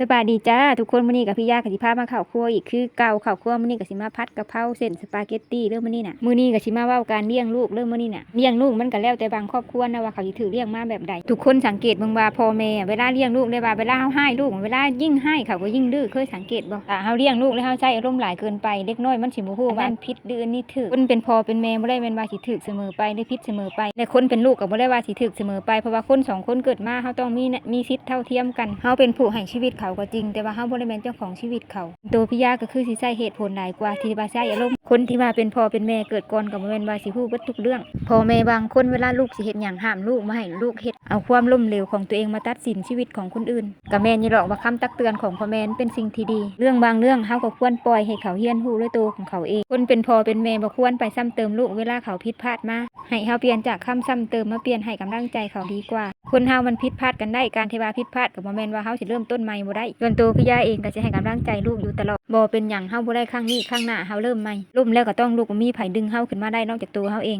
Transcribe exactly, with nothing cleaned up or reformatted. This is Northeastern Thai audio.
สบายดีจ้าทุกคน มื้อนี้ก็พี่ยาก็สิพามาเข้าครัวอีกคือเก่า เข้าครัวมื้อนี้ก็สิมาผัดกะเพราเส้นสปาเกตตี้เด้อมื้อนี้น่ะ มื้อนี้ก็สิมาเว้าการเลี้ยงลูกเด้อมื้อนี้น่ะ เลี้ยงลูกมันก็แล้วแต่บางครอบครัวนะว่าเขาสิถูกเลี้ยงมาแบบใด ทุกคนสังเกตเบิ่งว่าพ่อแม่เวลาเลี้ยงลูกได้ว่าเวลาเฮาฮ้ายลูก เวลายิ่งฮ้ายเขาก็ยิ่งดื้อ เคยสังเกตบ่ ถ้าเฮาเลี้ยงลูกแล้วเฮาใช้อารมณ์หลายเกินไป เด็กน้อยมันสิบ่ฮู้ว่าอันผิดหรืออันนี้ถูก คนเป็นพ่อเป็นแม่บ่ได้แม่นว่าสิถูกเสมอไปหรือผิดเสมอไป และคนเป็นลูกก็บ่ได้ว่าสิถูกเสมอไป เพราะว่าคนสองคนเกิดมาเฮาต้องมี มีสิทธิ์เท่าเทียมกัน เฮาเป็นผู้ให้ชีวิตเขาก็จริง แต่ว่าเฮาบ่ได้แม่นเจ้าของชีวิตเขา ตัวพี่ยาก็คือสิใช้เหตุผลหลายกว่าที่ว่าใช้อารมณ์ คนที่ว่าเป็นพ่อเป็นแม่เกิดก่อนก็บ่แม่นว่าสิฮู้เบิดทุกเรื่อง พ่อแม่บางคนเวลาลูกสิเฮ็ดหยังห้ามลูกบ่ให้ลูกเฮ็ด เอาความล้มเหลวของตัวเองมาตัดสินชีวิตของคนอื่น ก็แม่นอยู่ดอกว่าคำตักเตือนของพ่อแม่มันเป็นสิ่งที่ดี เรื่องบางเรื่องเฮาก็ควรปล่อยให้เขาเรียนรู้ด้วยตัวของเขาเอง คนเป็นพ่อเป็นแม่บ่ควรไปซ้ำเติมลูกเวลาเขาผิดพลาดมา ให้เฮาเปลี่ยนจากคำซ้ำเติมมาเปลี่ยนให้กำลังใจเขาดีกว่า คนเฮามันผิดพลาดกันได้ การที่ว่าผิดพลาดก็บ่แม่นว่าเฮาสิเริ่มต้นใหม่บ่ได้ ส่วนตัวพี่ยาเองก็สิให้กำลังใจลูกอยู่ตลอด บ่เป็นหยัง เฮาบ่ได้ครั้งนี้ ครั้งหน้าเฮาเริ่มใหม่ ล้มแล้วก็ต้องลุก บ่มีไผดึงเฮาขึ้นมาได้นอกจากตัวเฮาเอง